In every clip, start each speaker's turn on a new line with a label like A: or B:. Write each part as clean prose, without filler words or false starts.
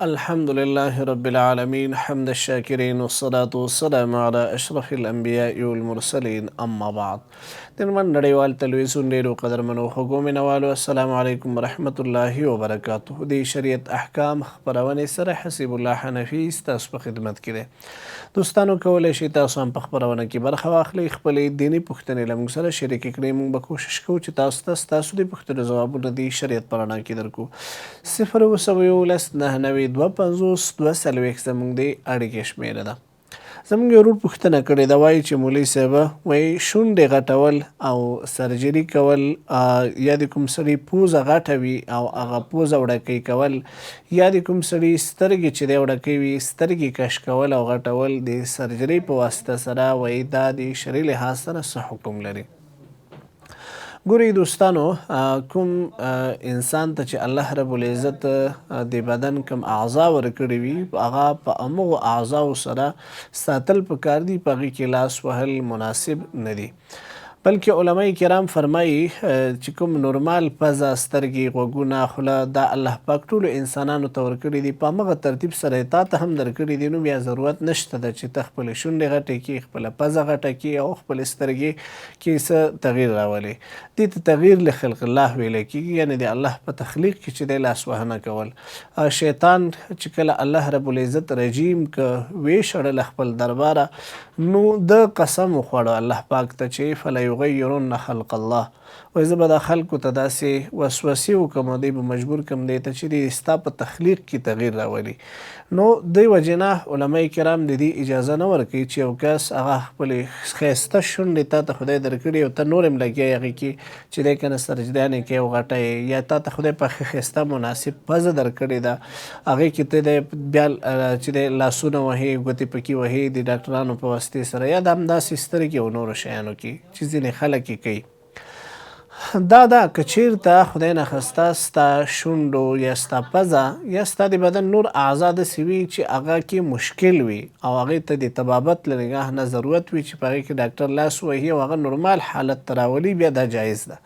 A: الحمد لله رب العالمين حمد الشاکرین والصلاة والسلام علی اشرف الانبیاء والمرسلین اما بعد د نړۍ نړیوال تلویزیون ډیرو قدرمنو خوږو مینوالو، السلام علیکم ورحمت الله وبرکاته. د شریعت احکام خپرونې سره حسیب الله حنفي ستاسو په خدمت کې دی. دوستانو، کولی شئ تاسو هم په خپرونه کې برخه واخلئ، خپلې دیني پوښتنې له موږ سره شریکې کړئ. موږ به کوشش کوو چې تاسو ته ستاسو د پوښتنو ځوابونه د شریعت په رڼا کې درکړو. 0711 99 52 42 زموږ د اړیکې شمېره ده. زموږ یو ورور پوښتنه کړې ده، وایي چې مولوي صاحب، وایي شونډې غټول او سرجري کول، یا د کوم سړي پوزه غټه وي او هغه پوزه وړکۍ کول، یا د کوم سړي سترګې چې دی وړکۍ وي سترګې کش کول او غټول د سرجري په واسطه سره، وایي دا د شرعي لحاظ سره څه حکم لري؟ ګورئ دوستانو، کوم انسان ته چې الله رب العزت د بدن کوم اعضا ورکړي وي، هغه په همغو اعضاو سره ساتل پکار دي، په هغې کې لاس وهل مناسب نه دي. بلکې علما کرام فرمایي چې کوم نورمال پزه، سترګې، غوږونه، خوله، دا الله پاک ټولو انسانانو ته ورکړي دي، په همغه ترتیب سره یې تا ته هم درکړي دي، نو بیا ضرورت نشته ده چې ته خپلې شونډې غټې کړې، خپله پزه غټه کړې او خپلې سترګې کې څه تغییر راولي. دې ته تغییر لخلق الله ویل کېږي، یعنې د الله په تخلیق کې چې دی لاسوهنه کول. شیطان چې کله الله رب العزت رجیم که ویې شړله خپل درباره، نو ده قسم وخوړه الله پاک ته چې فلیغیرن خلق الله، وایي زه به دا خلکو ته داسې وسوسې وکړم او دوی به مجبور کړم دې ته چې دوی ستا په تخلیق کې تغییر راولي. نو دې وجې نه علما کرام د دې اجازه نه ورکوي چې یو کس هغه خپلې ښایسته شونډې تا ته خدای درکړي او ته نور هم لګیا یې هغې کې چې دی که نه سرجدانې کوي او غټه یې، یا تا ته خدای په ښه ښایسته مناسب پزه درکړې ده هغې کې ته دی بیا چې دی لاسونه وهې، ګوتې پکې وهې د ډاکټرانو په واسطې سره، یا د همداسې سترګې او نورو شیانو کې چې ځینې خلک یې کوي. دا ده که چیرته خدای نخواسته ستا شونډو یا ستا پزه یا ستا د بدن نور اعضا داسې وي چې هغه کې مشکل وي او هغې ته د طبابت له نګاه نه ضرورت وي چې په هغې کې ډاکټر لاس وهي او هغه نورمال حالت ته راولي، بیا دا جایز ده.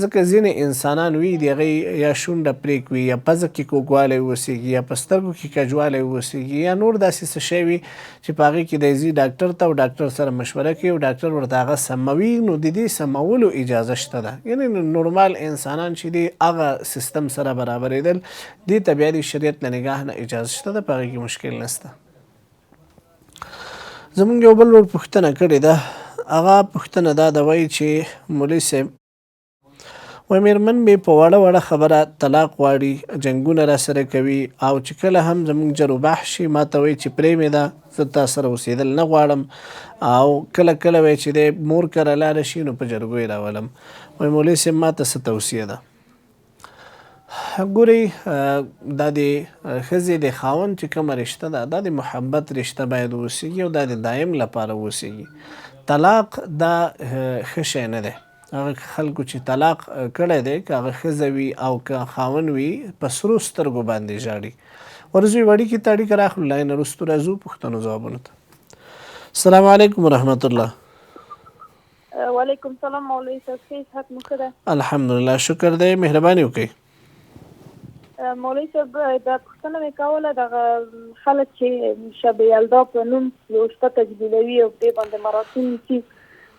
A: ځکه ځینې انسانان وي د هغې یا شونډه پرېک وي، یا پزه کې کوږوالی وسیږي، یا په سترګو کې کجوالی وسیږي، یا نور داسې څه شی وي چې په هغې کې دی ځي ډاکټر ته او ډاکټر سره مشوره کوي او ډاکټر ورته هغه سموي، نو د دې سمولو اجازه شته ده. یعنې نورمال انسانان چې دي هغه سیستم سره برابرېدل دې ته بیا د شریعت له نګاه نه اجازه شته ده، په هغې کې مشکل نشته. زمونږ یو بل ورور پوښتنه کړې ده، هغه پوښتنه دا ده، وایي چې مولوي صاحب، وایي میرمن مې په وړه وړه خبره طلاق غواړي، جنګونه را سره کوي او چې کله هم زمونږ جر و بحث شي ما ته وایي چې پرې مې ده، زه تا سره اوسېدل نه غواړم، او کله کله وایي چې دی مور کره لاړه شي نو په جرګو یې راولم. وایي مولوي صاحب ما ته څه توصیه ده؟ ګورئ، دا د ښځې د خاوند چې کومه رشته ده دا د محبت رشته باید اوسېږي او دا د دایم لپاره اوسېږي. طلاق دا ښه شی نه دی. هغه خلکو چې طلاق کړی دی، که هغه ښځه وي او که خاوند وي، په سرو سترګو باندې ژاړي. ورځو یوه اړیکې ته، اړیکه راخلو، لاین وروسته راځو پوښتنو ځوابونو ته. السلام علیکم ورحمت الله.
B: وعلیکم سلام مولوي صاحب، ښه صحت مو ښه ده؟
A: الحمدلله شکر دی، مهرباني وکړئ.
B: مولوي صاحب، دا پوښتنه مې کوله، دغه خلک چې شب یلدا په نوم یو شپه تجلیلوي او پرې باندې مراسم نیسي،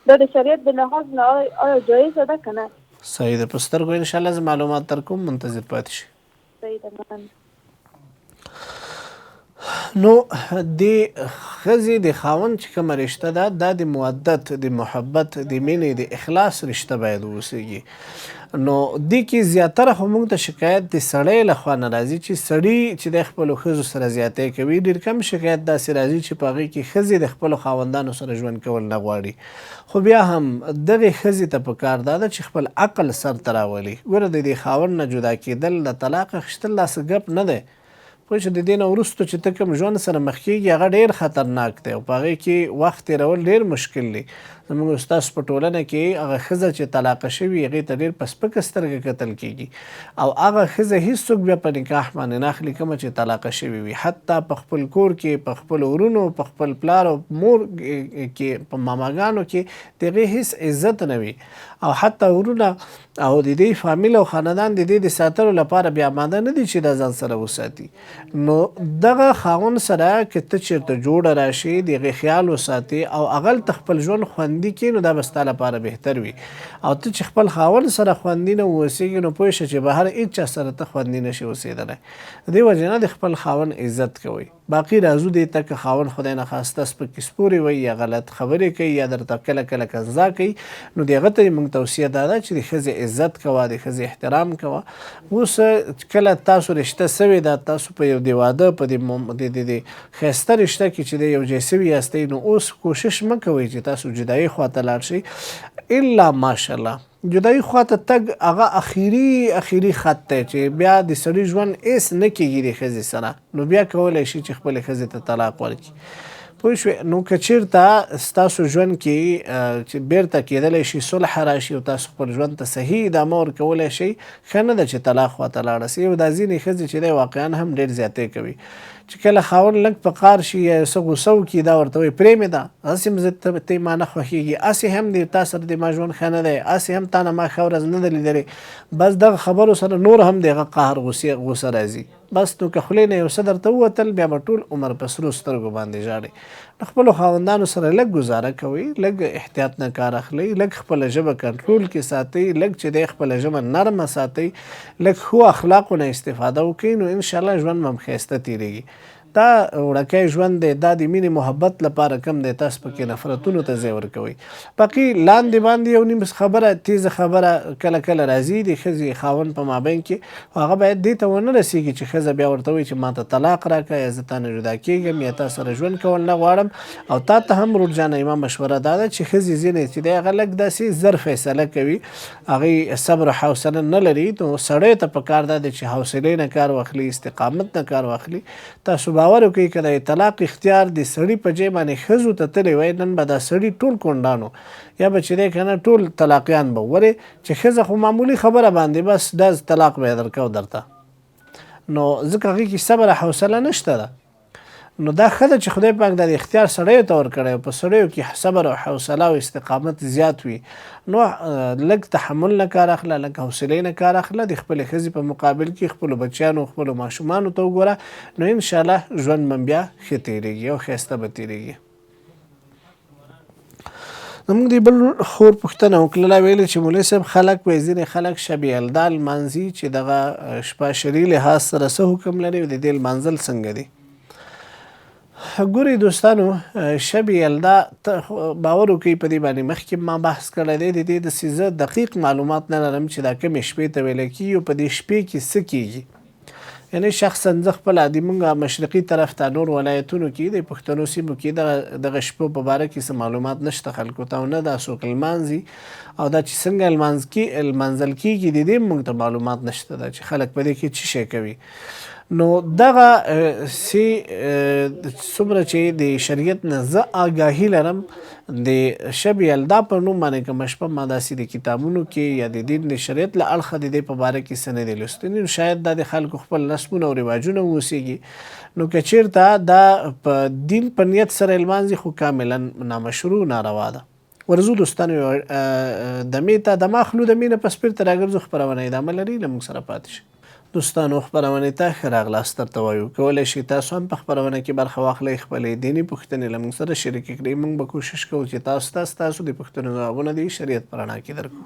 B: دا د شریعت د لحاظ نه آیا جایزه ده که نه؟
A: صحیح ده، په سترګو انشاءالله زه معلومات درکوم، منتظر پاتې شئ.
B: صحیح ده، مننه.
A: نو د ښځې د خاوند چې کومه رشته ده دا د مودت، د محبت، د مینې، د اخلاص رشته باید واوسېږي. نو دې کې زیاتره خو موږ ته شکایت د سړی له خوا نه راځي چې سړي چې د خپلو ښځو سره زیاتی کوي. ډېر کم شکایت داسې راځي چې په هغې کې ښځې د خپلو خاوندانو سره ژوند کول نه غواړي. خو بیا هم دغې ښځې ته په کار دا ده چې خپل عقل سر ته راولي. ګوره د دې خاوند نه جدا کېدل، د طلاق اخیستل دا څه ګپ نه دی. پوه شو، د دې نه وروسته چې ته کوم ژوند سره مخ کېږي هغه ډېر خطرناک دی او په هغې کې وخت تېرول ډېر مشکل دی. زموږ ستاسو په ټولنه کې هغه ښځه چې طلاقه شوي هغې ته ډېر په سپکه سترګه کتل کېږي او هغه ښځه هیڅوک بیا په نکاح باندې نه اخلي کومه چې طلاقه شوي وي، حتی په خپل کور کې، په خپلو ورونو، په خپل پلار او مور کې، په ماماګانو کې د هغې هیڅ عزت نه وي او حتی ورونه او د دې فامیل او خاندان د دې د ساتلو لپاره بیا آماده نه دي چې دا ځان سره وساتي. نو دغه خاوند سره که ته چېرته جوړه راشې، د هغې خیال وساتې او هغلته خپل ژوند خوندي کړې، نو دا به ستا لپاره بهتر وي. او ته چې خپل خاوند سره خوندي نه واوسېږې، نو پوه شه چې بهر هېچا سره ته خوندي نه شې اوسېدلی. د دې وجې نه د خپل خاوند عزت کوئ. باقي راځو دې ته که خاوند خدای نخواسته سپکې سپورې وایي یا غلط خبرې کوي یا درته کله کله کنځا کوي، نو د هغه ته موږ توصیه دا ده چې د ښځې عزت کوه، د ښځې احترام کوه. اوس کله تاسو رشته سوې ده، تاسو په یو د واده په دې د ښایسته رشته کې چې د یو ځای سوي یاستئ، نو اوس کوشش مه کوئ چې تاسو جدایي خواته لاړ شئ، الا ماشاءالله. جدایي خواته تګ هغه اخیري اخیري خط دی چې بیا د سړي ژوند هېڅ نه کېږي د ښځې سره، نو بیا کولی شي چې خپلې ښځې ته طلاق ورکړي. پوه شوې؟ نو که چېرته ستاسو ژوند کې چې بېرته کېدلی شي صلح راشي او تاسو خپل ژوند ته صحیح ادامه ورکولی شئ، ښه نه ده چې طلاق خواته لاړه شئ. او دا ځینې ښځې چې دی واقعا هم ډېر زیاتی کوي چې کله خاوند لږ په قار شي یا یو څه غوسه وکړي، دا ورته وایي پرې مې ده، هسې هم زه ته ما نه خوښېږي، هسې هم دی تا سره د ما ژوند ښه نه دی، هسې هم تا نه ما ښه ورځ نه ده لیدلې. بس دغه خبرو سره نور هم د هغه قهر غوسه راځي. بس نو که خولې نه یو څه درته ووتل، بیا به ټول عمر په سرو سترګو باندې ژاړې. له خپلو خاوندانو سره لږ ګوزاره کوئ، لږ احتیاط نه کار اخلئ، لږ خپله ژبه کنټرول کې ساتئ، لږ چې دی خپله ژبه نرمه ساتئ، لږ ښو اخلاقو نه استفاده وکړئ، نو انشاءالله ژوند به هم ښایسته تېرېږي. دا وړکی ژوند دی، دا د مینې محبت لپاره کم دی، تاسو پکې نفرتونو ته ځای ورکوئ. باقي لاندې باندې یو نیم خبره تیزه خبره کله کله راځي د ښځې خاوند په مابین کې، خو هغه باید دې ته ونه رسېږي چې ښځه بیا ورته وایي چې ما ته طلاق راکړه، یا زه تا نه جدا کېږم، یا تا سره ژوند کول نه غواړم. او تا ته هم ورور جانه زما مشوره دا ده چې ښځې ځینې چې دی هغه لږ داسې زر فیصله کوي، هغوی صبر او حوصله نه لري، نو سړیو ته په کار دا دی چې حوصلې نه کار واخلي، استقامت نه کار واخلي. تاسو باور وکړئ که د طلاق اختیار د سړي په جې باندې ښځو ته تللی وای، نن به دا سړي ټول کونډانو یا به چې دی که نه ټول طلاقیان به، ولې چې ښځه خو معمولي خبره باندې بس ډز طلاق به یې درکاو درته، نو ځکه هغې کې صبر او حوصله نشته ده. نو دا ښه ده چې خدای پاک دا د اختیار سړیو ته ورکړی او په سړیو کې صبر او حوصله او استقامت زیات وي، نو لږ تحمل نه کار اخله، لږ حوصلې نه کار اخله، د خپلې ښځې په مقابل کې خپلو بچیانو خپلو ماشومانو ته وګوره، نو انشاءالله ژوند به بیا ښه تېرېږي او ښایسته به تېرېږي. زموږ د بل خور پوښتنه وکړله، ویل چې مولوي صاحب خلک وایي ځینې خلک شب یلدا لمانځي چې دغه شپه شرعي لحاظ سره څه حکم لري او د دې لمانځل څنګه دي؟ ګورئ دوستانو، شب یلدا ته باور وکړئ په دې باندې مخکې ما بحث کړی دی، د دې داسې زه دقیق معلومات نه لرم چې دا کومې شپې ته ویل کېږي او په دې شپې کې څه کېږي. یعنی شخصا زه خپله د مونږ مشرقي طرف ته نور ولایتونو کې د پښتنو سیمو کې دغه شپو په باره کې څه معلومات نشته خلکو ته، او نه دا څوک لمانځي او دا چې څنګه لمانځل کېږي د دې مونږ ته معلومات نشته ده چې خلک په دې کې څه شی کوي. نو دغه سي څومره چې د شریعت نه زه آګاهي لرم د شب یلدا په نوم باندې کومه شپه ما داسې د کتابونو کې یا د دین د شریعت له اړخه د دې په باره کې څه نه دي لوستي، نو شاید دا د خلکو خپل رسمونه او رواجونه واوسېږي. نو که چېرته دا په دین په نیت سره لمانځي خو کاملا نامشروع ناروا ده. ورځو دوستانو یو دمې ته دمه اخلو، دمې نه پس بېرته راګرځو، خپرونه ادامه لري، له موږ سره پاتې شئ. دوستانو خپرونې ته ښه راغلاست درته وایو. کولی شئ تاسو هم په خپرونه کې برخه واخلئ، خپلې دیني پوښتنې له موږ سره شریکې کړئ. موږ به کوشش کوو چې تاسو ته ستاسو د پوښتنو ځوابونه د شریعت په رڼا کې درکړو.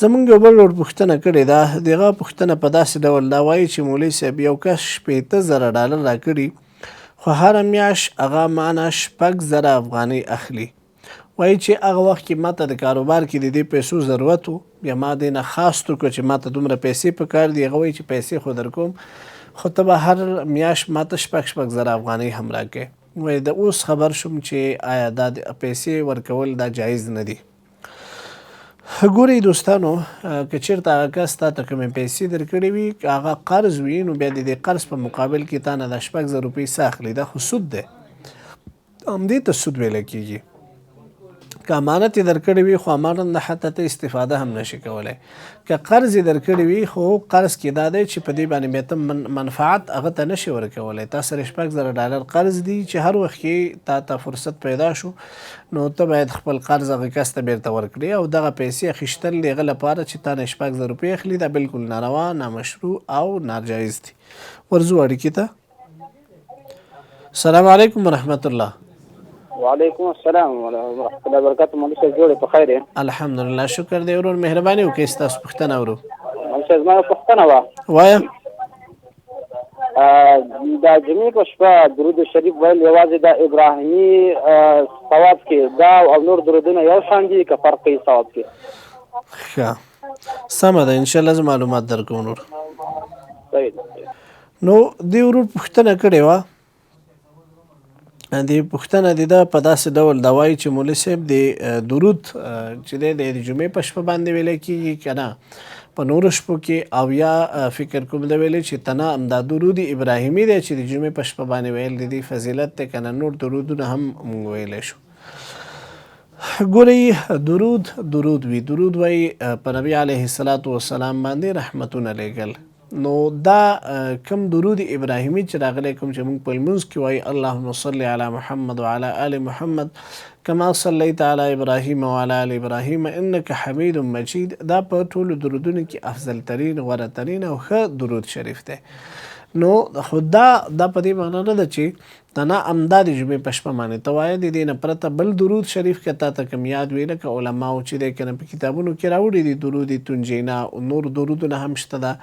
A: زموږ یو بل ورور پوښتنه کړې ده، د هغه پوښتنه په داسې ډول ده، وایي چې مولوي صاحب یو کس 60,000 ډالر راکړي، خو هره میاشت هغه مانه 6,000 افغانۍ اخلي. وایي چې هغه وخت کې ماته د کاروبار کې د دې پیسو ضرورت و، بیا ما دې نه خواست وکړ چې ماته دومره پیسې پکار دي. هغه وایي چې پیسې خو درکوم، خو ته به هر میاشت ماته 6,000 افغانۍ هم راکړې. وایي د اوس خبر شوم چې آیا دا پیسې ورکول دا جایز نه دي. ګورئ دوستانو، که چېرته هغه کس تا ته کومې پیسې درکړې وي، که هغه قرض وي، نو بیا د دې قرض په مقابل کې تا نه دا 6,000 روپۍ څه اخلي؟ دا خو سود دی، همدې ته سود ویل کېږي. که امانت یې درکړی وي، خو امانت نه حتی ته استفاده هم نشي کولی. که قرض یې درکړی وي، خو قرض کې دا دی چې په دې باندې بیا ته منفعت هغه ته نشي ورکولی. تا سره 6,000 ډالر قرض دي چې هر وخت کې تا ته فرصت پیدا شو، نو ته باید خپل قرض هغه کس ته بېرته ورکړې. او دغه پیسې اخیستل د هغه لپاره چې تا نه 6,000 روپۍ اخلي، دا بالکل ناروا، نامشروع او ناجایز دي. ورځو اړیکې ته. السلام علیکم ورحمت الله.
C: وعلیکم السلام ورحمت الله وبرکاته. مولوي صاحب، جوړ په خیر؟
A: الحمدلله، شکر دی ورور، مهرباني وکړئ، ستاسو پوښتنه ورو.
C: مولوي صاحب، زما پوښتنه وه.
A: وایه.
C: د جمعې په شپه درود شریف ویل یوازې د ابراهیمي ثواب کې دا او نور درودونه یو شان دي که فرق کوي ثواب کې؟
A: ښه، سمه ده، ان شاء الله زه معلومات درکوم ورور.
C: صحیح.
A: نو دې ورور پوښتنه کړې وه، دې پوښتنه دې ده په داسې ډول دا وایي چې مولوي صاحب، د درود چې دی د جمعې په شپه باندې ویل کېږي که نه په نورو شپو کې، او یا فکر کوم دا ویلې چې تنه همدا درود ابراهیمي دی چې د جمعې په شپه باندې ویل د دې فضیلت دی که نه نور درودونه هم موږ ویلی شو؟ ګورئ، درود درود وي، درود وایي په نبي علیه الصلاة والسلام باندې رحمتونه لېږل. نو دا کوم درود ابراهیمي چې راغلی، کوم چې موږ په لمونځ کې وایي اللهم صل علی محمد وعلى آل محمد کما صلیت علی ابراهیم وعلى آل ابراهیم انک حمید مجید، دا په ټولو درودونو کې افضل ترین، غوره ترین او ښه درود شریف دی. نو خو دا په دې معنا نه ده چې تنه همدا د جمعې په شپه باندې ته وایه. د دې نه پرته بل درود شریف که تا ته کوم یاد وي، لکه علماو چې دی که نه په کتابونو کې راوړي دي، درود تنجینا او نور درودونه هم شته ده،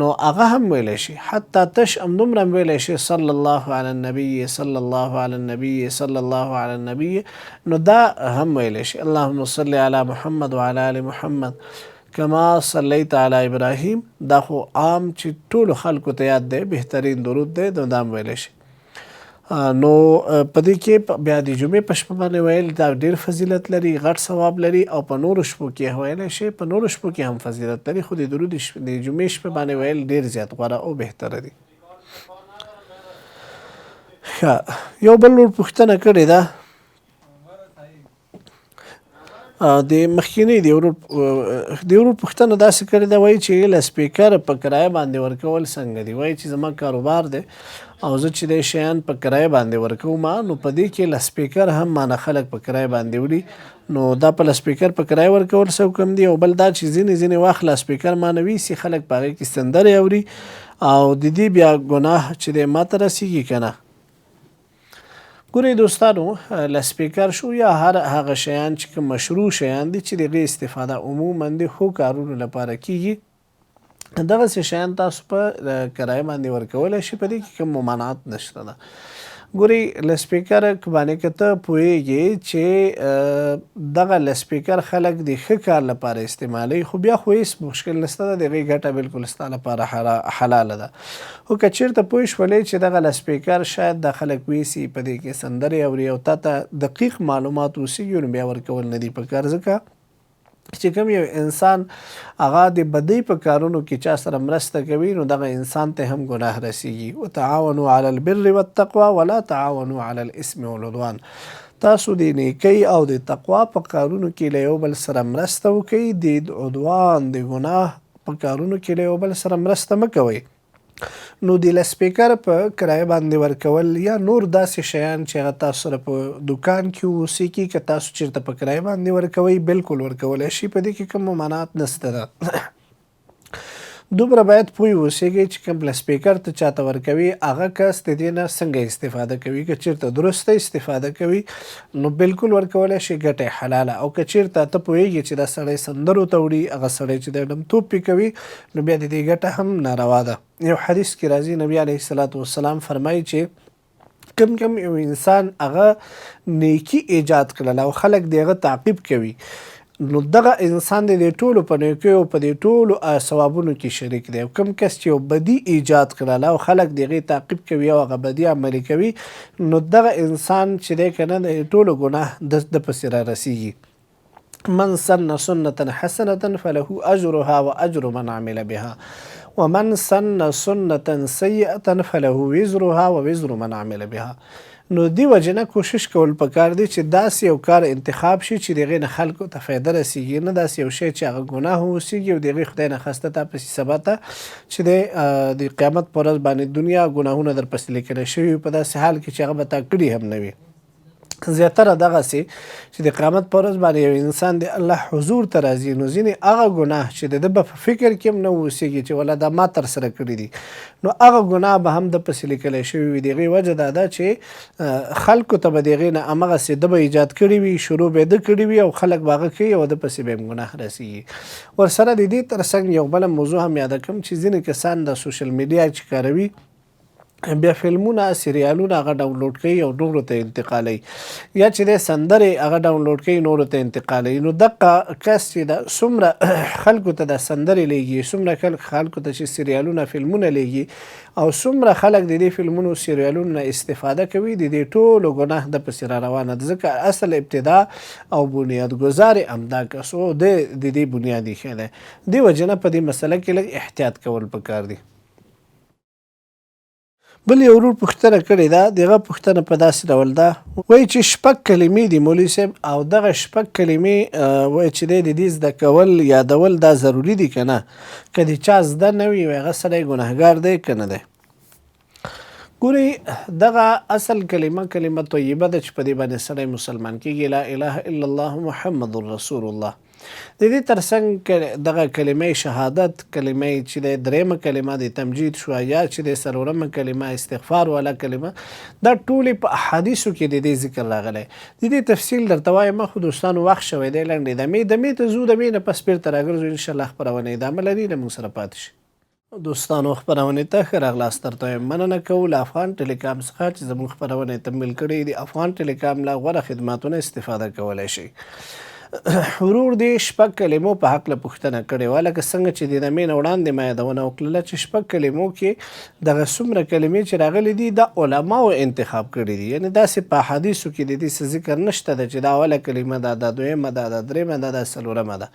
A: نو هغه هم ویلی شي. حتی تش همدومره هم ویلی شي، صلی الله علی النبي، صلی الله علی النبي، صلی الله علی النبي، نو دا هم ویلی شي. اللهم صل علی محمد وعلى آل محمد کما صلیت علی ابراهیم، دا خو عام چې ټولو خلکو ته یاد دی، بهترین درود دی، نو دا هم ویلی شي. نو په دې کې بیا د جمعې په شپه باندې ویل دا ډېر فضیلت لري، غټ ثواب لري، او په نورو شپو کې ویلی شي، په نورو شپو کې هم فضیلت لري، خو د درود د جمعې شپې باندې ویل ډېر زیات غوره او بهتره دي. ښه، یو بل ورور پوښتنه کړې ده، د مخکینی دی ورور، د ورور پوښتنه داسې کړې ده، وایي چې لاسپیکر په کرایه باندې ورکول څنګه دی؟ وایي چې زما کاروبار دی او زه چې دی شیان په کرایه باندې ورکوم، نو په دې کې لاسپیکر هم مانه خلک په کرایه باندې وړي، نو دا په لاسپیکر په کرایه ورکول څه حکم دی؟ او بل دا چې ځینې ځینې وخت لاسپیکر مانه ویسي، خلک په هغې کې سندرې اوري، او د دې بیا ګناه چې دی ماته رسېږي که نه؟ ګورئ دوستانو، لاسپیکر شو یا هر هغه شیان چې کوم مشروع شیان دي چې د هغې استفاده عموما د ښو کارونو لپاره کیږي، دغسې شیان تاسو په کرایه باندې ورکولی شي، په دې کې کوم ممانعت نشته ده. ګورئ، لاسپیکر باندې که ته پوهېږې چې دغه لاسپیکر خلک د ښه کار لپاره استعمالوي، خو بیا خو هېڅ مشکل نشته ده، د هغې ګټه بالکل ستا لپاره حلاله ده. خو که چېرته پوه شولې چې دغه لاسپیکر شاید دا خلک ویسي، په دې کې سندرې اوري، او تا ته دقیق معلومات اوسېږي، نو بیا ورکول نه دي پکار، ځکه چې کوم یو انسان هغه د بدۍ په کارونو کې چا سره مرسته کوي، نو دغه انسان ته هم ګناه رسیږي. وتعاونوا علی البر والتقوی ولا تعاونوا علی الاثم والعدوان. تاسو د نیکۍ او د تقوا په کارونو کې له یو بل سره مرسته وکړئ، د عدوان د ګناه په کارونو کې له یو بل سره مرسته مه کوئ. نو د لاسپیکر په کرایه باندې ورکول یا نور داسې شیان چې هغه تاسو سره په دوکان کې اوسېږي، که تاسو چېرته په کرایه باندې ورکوئ، بالکل ورکولی شي، په دې کې کوم ممانعت نشته ده. دومره باید پوه اوسېږئ چې کوم لاسپیکر ته چاته ورکوي، هغه کس د دې نه څنګه استفاده کوي. که چېرته درسته استفاده کوي، نو بالکل ورکولی شي، ګټه یې حلاله، او که چېرته ته پوهېږې چې دا سړی سندرو ته وړي، هغه سړی چې دی ډمتوب پې کوي، نو بیا د دې ګټه هم ناروا ده. یو حدیث کې راځي، نبی علیه الصلاة والسلام فرمایي چې کم کم یو انسان هغه نیکی ایجاد کړله او خلک د هغه تعقیب کوي، نو دغه انسان د دې ټولو په نیکیو په دې ټولو ثوابونو کې شریک دی، او کوم کس چې یو بدی ایجاد کړله او خلک د هغې تعقیب کوي او هغه بدی عملي کوي، نو دغه انسان چې دی که نه د ټولو ګناه د پسې را رسیږي. من سن سنة حسنة فله أجرها وأجر من عمل بها ومن سن سنة سيئة فله وزرها ووزر من عمل بها. نو دی وجه نه کوشش کول پکار دی چې داسې یو کار انتخاب شي چې د هغې نه خلکو ته فایده رسیږي، نه داسې یو شی چې هغه ګناه اوسیږي او د هغې خدای نه خواسته تا پسې سبا ته چې د قیامت په ورځ باندې دنیا ګناهونه در پسې لیکل شوي، په داسې حال کې چې هغه به تا کړي هم نه وي. زیاتره دغسې چې د قیامت پر ورځ باندې یو انسان د الله حضور ته راځي، نو ځینې هغه ګناه چې د ده به په فکر کې هم نه اوسېږي چې ولا دا ما ترسره کړي دي، نو هغه ګناه به هم ده پسې لیکلی شوي وي. د هغې وجه دا ده چې خلکو ته به د هغې نه همغسې ده به ایجاد کړي وي، شروع به یې ده کړي وي او خلک به هغه کوي او ده پسې به هم ګناه رسېږي. ورسره د دې ترڅنګ یو بله موضوع هم یاده کړم چې ځینې کسان د سوشل میډیا چې کاروي، بیا فلمونه سریالونه هغه ډاونلوډ کوي او نورو ته انتقالوي، یا چې د سندرې هغه ډاونلوډ کوي نورو ته انتقالوي. نو دغه کس چې دا څومره خلکو ته د سندرې لیږي، څومره خلکو ته چې سریالونه فلمونه لیږي او څومره خلک د دې فلمونو سریالونو نه استفاده کوي، د دې ټولو ګناه د پسې را روانه ده، ځکه اصل ابتدا او بنیاد ګذار همدا کس و، د دې بنیاد ایښی دی. دې وجې نه په دې مسله کې لږ احتیاط کول پکار دي. بل یو ورور پوښتنه کړې ده، دغه پوښتنه په داسې ډول ده، وایي چې شپږ کلمې دي مولوي صاحب، او دغه شپږ کلمې وایي چې دی د دې زده کول یادول دا ضروري دي که نه؟ که د چا زده نه وي هغه سړی ګناهګار دی که نه دی؟ ګورئ دغه اصل کلمه کلمه طیبه ده چې په دې باندې سړی مسلمان کېږي، لا اله الا الله محمد رسول الله. د دې ترڅنګ دغه کلمه شهادت، کلمه چې د درېیمه کلمه د تمجید شوه، یا چې د څلورمه کلمه استغفار والا کلمه، دا ټولې په احادیثو کې د دې ذکر راغلی. د دې تفصیل درته وایم، خو دوستانو وخت شوی دی، لنډې دمې دمې ته ځو، دمې نه پس بېرته راګرځو ان شاءالله. خپرونه ادامه لري، له موږ سره پاتې شئ. دوستانو خپرونې ته ښه راغلاست درته وایم. مننه کوو له افغان ټیلیکام څخه چې زموږ خپرونه یې تمویل کړې. د افغان ټیلیکام له غوره خدماتو نه استفاده کولی شئ. ورور دې شپږ کلمو په هکله پوښتنه کړې وه، لکه څنګه چې د دمې نه وړاندې ما یادونه وکړله چې شپږ کلمو کې دغه څومره کلمې چې راغلي دي دا علماو انتخاب کړي دي، یعنې داسې په احادیثو کې د دې څه ذکر نشته ده چې دا اوله کلمه ده، دا دویمه ده، دا درېیمه ده، دا څلورمه ده.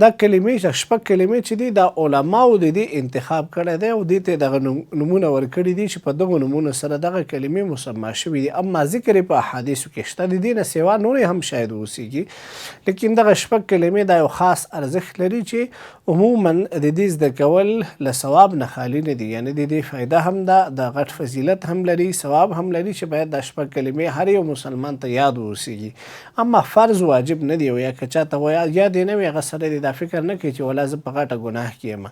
A: دا کلمې چې شپږ کلمې چې دي دا علماو د دې انتخاب کړی دی او دې ته دغه نومونه ورکړي دي چې په دغو نومونو سره دغه کلمې مسما شوي دي، اما ذکر یې په احادیثو کې شته. د دې نه سوا نورې هم شاید اوسېږي، لیکن دغه شپږ کلمې دا یو خاص ارزښت لري چې عموما د دې زده کول له ثواب نه خالي نه دي، یعنې د دې فایده هم ده، دا غټ فضیلت هم لري، ثواب هم لري چې باید دا شپږ کلمې هر یو مسلمان ته یاد واوسېږي. اما فرض واجب نه دی، او یا که چاته یاد یې نه وي هغه سړی دې دا فکر نه کوي چې ولا زه په غټه ګناه کې یم.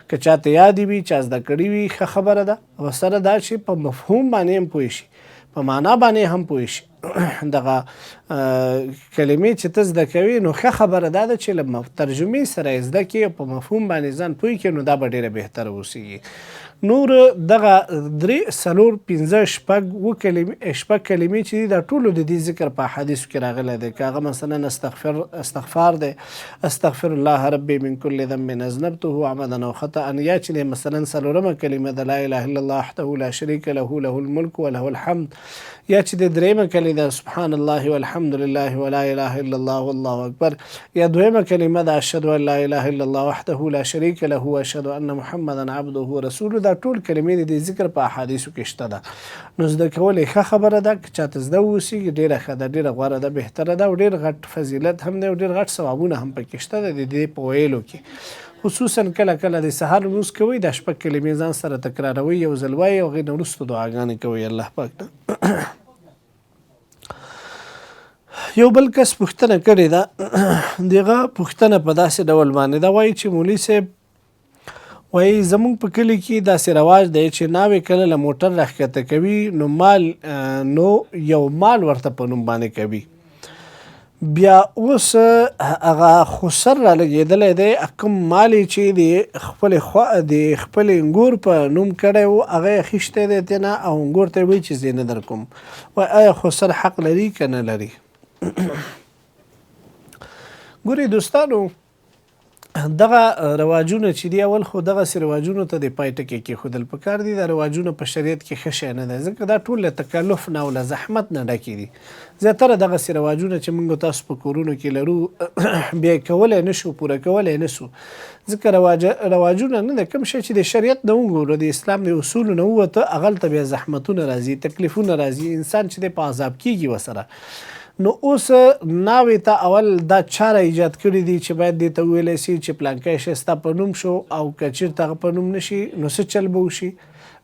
A: که چاته یاد وي، چا زده کړي وي، ښه خبره ده، ورسره دا چې په مفهوم باندې هم پوه شي، په معنا باندې هم پوه شي. دغه کلمې چې ته زده کوې نو ښه خبره دا ده چې له ترجمې سره یې زده کړې او په مفهوم باندې ځان پوه کړې، نو دا به ډېره بهتره اوسېږي. نور دغه درې څلور پنځه شپږ اووه کلمې شپږ کلمې چې دي دا ټولو د دې ذکر په احادیثو کې راغلی دی. که هغه مثلا استغفار دی، استغفر الله ربي من كل ذنب اذنبته عمدا او خطا، یا چې دی مثلا څلورمه کلمه ده لا اله الا الله وحده لا شریک له له الملک وله الحمد، یا چې د درېیمه کلمه ده سبحان الله والحمد لله ولا اله الا الله والله اکبر، یا دویمه کلمه ده اشهد ان لا اله الا الله وحده لا شریک له واشهد ان محمدا عبده ورسوله. دا ټول کلمې د دې ذکر په احادیثو کې شته ده. نو زده کول یې ښه خبره ده، که چاته زده واوسېږي ډېره ښه ده، ډېره غوره ده، بهتره ده، او ډېر غټ فضیلت هم دی او ډېر غټ ثوابونه هم پکې شته ده د دې په ویلو کې. خصوصا کله کله د سهار لمونځ کوئ، دا شپږ کلمې ځان سره تکراروئ، یو ځل وایئ او هغې نه وروسته دعاګانې کوئ الله پاک ته. یو بل کس پوښتنه کړې ده، دغه پوښتنه په داسې ډول باندې ده، وایي چې مولوي صاحب وایي زموږ په کلي کې داسې رواج دی چې ناوې کله له موټر راښکته کوي نو مال نو یو مال ورته په نوم باندې کوي، بیا اوس هغه خسر را لګېدلی دی، کوم مال یې چې د خپلې خوا د خپلې انګور په نوم کړی و هغه یې اخیستی دی ترې نه، او انګور ته یې وایي چې زه یې نه درکوم. وایي آیا خسر حق لري که نه لري؟ ګورئ دوستانو، دغه رواجونه چې دي، اول خو دغسې رواجونو ته د پای ټکی کېښودل پکار دي. دا رواجونه په شریعت کې ښه شی نه دی، ځکه دا ټول له تکلف نه او له زحمت نه ډکې دي. زیاتره دغسې رواجونه چې موږ تاسو په کورونو کې لرو بیا یې کولی نه شو، پوره کولی نه شو، ځکه رواجونه نه دی. کوم شی چې د شریعت نه وګورو، د اسلام د اصولو نه ووته، هغلته بیا زحمتونه راځي، تکلیفونه راځي، انسان چې دی په عذاب کېږي ورسره. نو اوس ناوې ته اول دا چاره ایجاد کړي دي چې باید دې ته وویلی سي چې پلانکی شی ستا په نوم شو، او که چېرته هغه په نوم نه شي نو څه چل به وشي.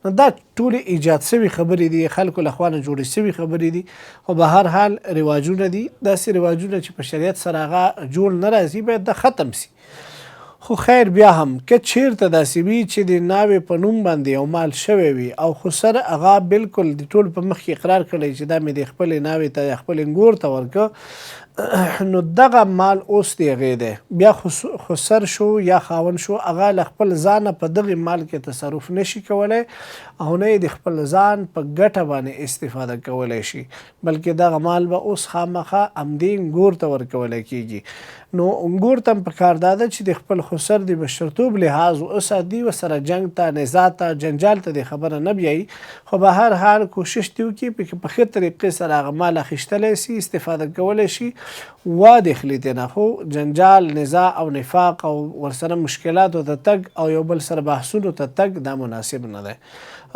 A: نو دا ټولې ایجاد شوي خبرې دي، خلکو له خوا نه جوړې شوي خبرې دي، خو به هر حال رواجونه دي، داسې رواجونه چې په شریعت سره هغه جوړ نه راځي، باید دا ختم سي. خو خیر بیا هم که چیرته داسې وي چې د ناوې په نوم باندې یو مال شوی وي او خسر هغه بالکل د ټولو په مخ کې اقرار کړی چې دا مې د خپلې ناوې ته یا خپلې انګور ته ورکه، نو دغه مال اوس د هغې دی. بیا خسر شو یا خاوند شو، هغه له خپل ځانه په دغه مال کې تصرف نشي کولای او نه یې د خپل ځان په ګټه باندې استفاده کولای شي، بلکې دغه مال به اوس خامخا همدې انګور ته ورکولی کېږي. نو انګور ته هم پکار دا ده چې د خپل خسر د مشرتوب لحاظ وساتي، ورسره جنګ ته، نزاع ته، جنجال ته دې خبره نه بیایي، خو به هر حال کوشش دې وکړي پکې په ښه طریقې سره هغه مال اخیستلی شي، استفاده کولی شي، وا دې خلي ترېنه، خو جنجال، نزاع او نفاق او ورسره مشکلاتو ته تګ او یو بل سره بحثونو ته تګ دا مناسب نه دی.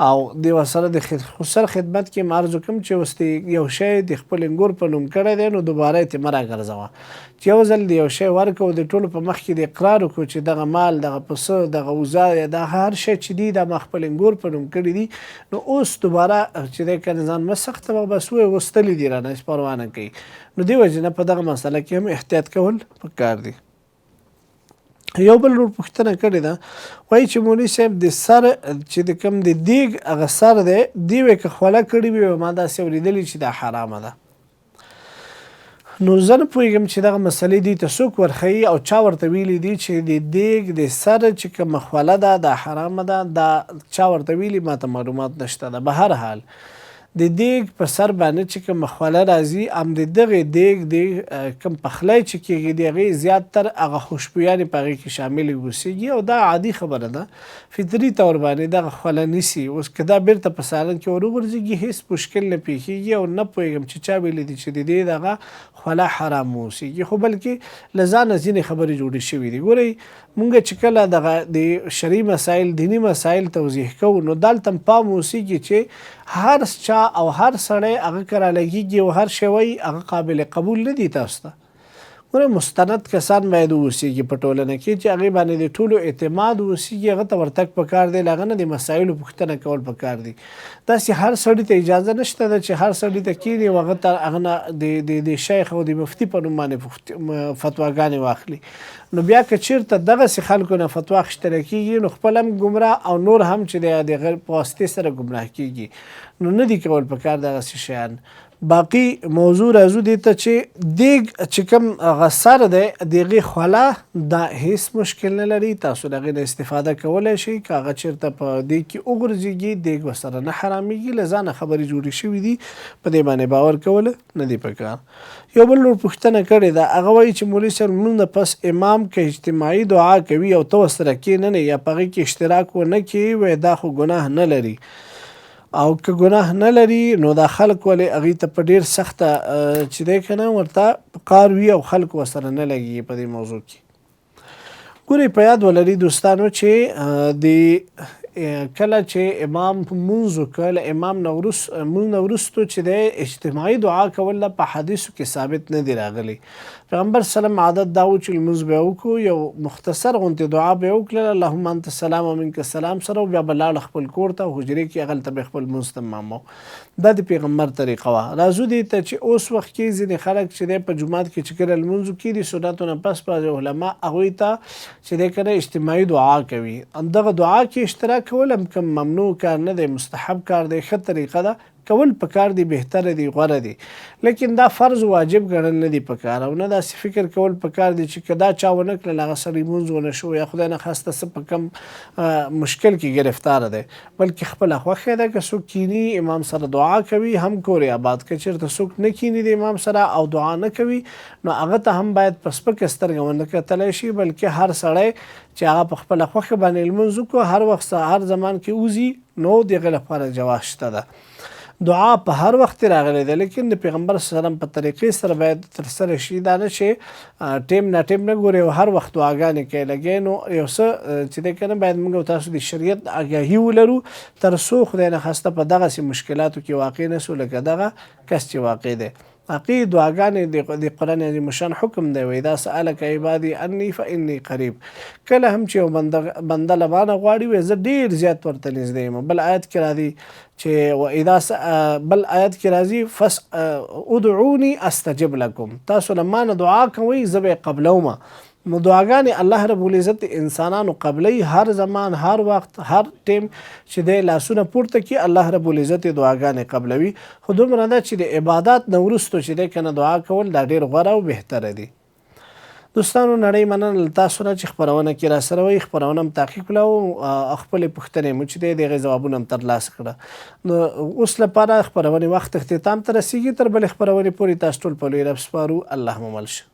A: او د ورسره د خسر خدمت کې هم عرض وکړم چې اوس دې یو شی د خپل انګور په نوم کړی دی، نو دوباره یې ترې مه راګرځوه. چې یو ځل دې یو شی ورکړو، د ټولو په مخ کې دې اقرار وکړو چې دغه مال، دغه پسه، دغه اوزه یا دا هر شی چې دي دا ما خپل انګور په نوم کړي دي، نو اوس دوباره چې دی که نه ځان مه سختوه، بس ووایه اوس تللي دي رانه، هېڅ پروا نه کوي. نو دې وجې نه په دغه مسله کې هم احتیاط کول پکار دي. یو بل ورور پوښتنه کړې ده، وایي چې مولوي صاحب د سر چې د کوم د دیګ هغه سر دی، دی وایي که خوله کړې وي، ما داسې اورېدلي چې دا حرامه ده. نو زه نه پوهېږم چې دغه مسلې دوی ته څوک ورښيي او چا ورته ویلي دي چې د دیګ د سر چې کومه خوله ده دا حرامه ده، دا چا ورته ویلي ماته معلومات نشته ده. به هر حال د دیګ په سر باندې چې کومه خوله راځي، هم د دغې دیګ د کوم پخلی چې کېږي د هغې زیات تر هغه خوشبویانې په هغې کې شاملې اوسېږي، او دا عادي خبره ده، فطري طور باندې دغه خوله نیسي. اوس که دا بیرته په سالن کې وروغورځېږي هېڅ مشکل نه پېښېږي، او نه پوهېږم چې چا ویلي دي چې د دې دغه خوله حرام اوسېږي، خو بلکې له ځانه ځینې خبرې جوړې شوې دي. ګورئ مونږ چې کله دغه د شرعي مسایل، دیني مسایل توضیح کوو، نو دلته هم پام اوسېږي چې هر چا او هر سړی هغه که رالګېږي او هر شی وایي هغه قابل قبول نه دي. تاسو ته ګوره مستند کسان باید واوسېږي په ټولنه کې چې هغې باندې د ټولو اعتماد واوسېږي، هغه ته ورتګ پکار دی، له هغه نه د مسایلو پوښتنه کول پکار دي. داسې هر سړي ته اجازه نشته ده چې هر سړي ته کښېني او هغه ته هغه نه د شیخ او د مفتي په نوم باندې فتواګانې واخلي. نو بیا که چیرته دغسې خلکو نه فتوا اخیستل کېږي نو خپل هم ګمراه او نور هم چې د هغه په واسطې سره ګمراه کېږي، نو نه دي کول پکار دغسې شیان. باقی موضوع راځو دې ته چې دیګ چې کوم هغه سر دی د هغې خوله دا هیڅ مشکل نه لري، تاسو د هغې نه استفاده کولی شئ، که هغه چېرته په دیګ کې وغورځېږي دیګ ورسره نه حرامېږي. له ځانه خبرې جوړې شوې دي، په دې باندې باور کول نه دي پکار. یو بل ورور پوښتنه کړې ده، هغه وایي چې مولوي صاحب لمونځ نه پس امام که اجتماعي دعا کوي او ته ورسره کښېننې یا په هغې کې اشتراک ونه کړې، وایي دا خو ګناه نه لري، او که ګناه نه لري نو دا خلک ولې هغوی ته په ډېر سخته چې دی که نه ورته په قار وي او خلک ورسره نه لګېږي په دې موضوع کې. ګورئ په یاد ولري دوستانو چې د کله چې امام مونځ وکړ، له امام نه وروسته مونځ نه وروسته چې دی اجتماعي دعا کول دا په حدیثو کې ثابت نه دی راغلی. پیغمبر سلام عادت دا و چې لمونځ به یې وکړو، یو مختصر غونتې دعا به یې وکړله، اللهم انت السلام ومنک السلام سره، او بیا به لاړه خپل کور ته او حجرې کې هغلته به خپل لمونځ تمامو. دا د پیغمبر طریقه وه. راځو دې ته چې اوس وخت کې ځینې خلک چې دی په جومات کې چې کله لمونځ وکړي د سنتو نه پس بعضې علما هغوی ته چې دی کنه اجتماعي دعا کوي، همدغه دعا کې اشتراک کول هم کوم ممنوع کار نه دی، مستحب کار دی، ښه طریقه ده، کول پکار دي، بهتره دي، غوره دي، لیکن دا فرض او واجب ګڼل نه دي پکار، او نه داسې فکر کول پکار دي چې که دا چا ونه کړل هغه سړی لمونځ ونه شو یا خدای نخواسته څه په کوم مشکل کې ګرفتار دی، بلکې خپله خوښه ده که څوک کینی امام سره دعا کوي هم کور یې آباد، که چېرته څوک نه کینی د امام سره او دعا نه کوي نو هغه ته هم باید په سپکه سترګه ونه کتلی شي، بلکې هر سړی چې هغه په خپله خوښه باندې لمونځ وکړو هر وخت هر زمان کې وځي نو د هغه لپاره جواز شته ده. دعا په هر وخت راغلې ده، لیکن د پیغمبر صلی الله علیه وسلم په طریقې سره باید ترسره شي، دا نه چې ټیم نا ټیم نه ګوري او هر وخت دعاګانې کوي لګي. نو یو څه چې دی که نه باید موږ او تاسو د شریعت آګاهي ولرو تر څو خدای نخواسته په دغسې مشکلاتو کې واقع نه سو لکه دغه کس چې واقع دی. واقعي دعاګانې د قرآن عظیم الشان حکم دی، واذا سألک عبادي عني فاني قریب، کله هم چې یو بنده بنده له مانه غواړي وایي زه ډیر زیات ورته نږدې یم. بل آیت کې راځي چې واذا بل آیت کې راځي فس ادعوني استجب لکم، تاسو له مانه دعا کوئ زه به یې قبلوم. نو دعاګانې الله رب العزت د انسانانو قبلوي، هر زمان، هر وخت، هر ټیم چې دی لاسونه پورته کړي الله رب العزت یې دعاګانې قبلوي. خو دومره ده چې د عبادات نه وروسته چې دی کنه دعا کول دا ډیر غوره او بهتره دي. دوستانو نړۍ مننه له تاسو نه چې خپرونه کې راسره وئ، خپرونه هم تعقیب کړه او خپلې پوښتنې مو چې دی د هغې ځوابونه هم ترلاسه کړه. نو اوس لپاره خپرونې وخت اختتام ته رسیږي، تر بلې خپرونې پورې تاسو ټول په لوی رب سپارو. الله مو مل شه.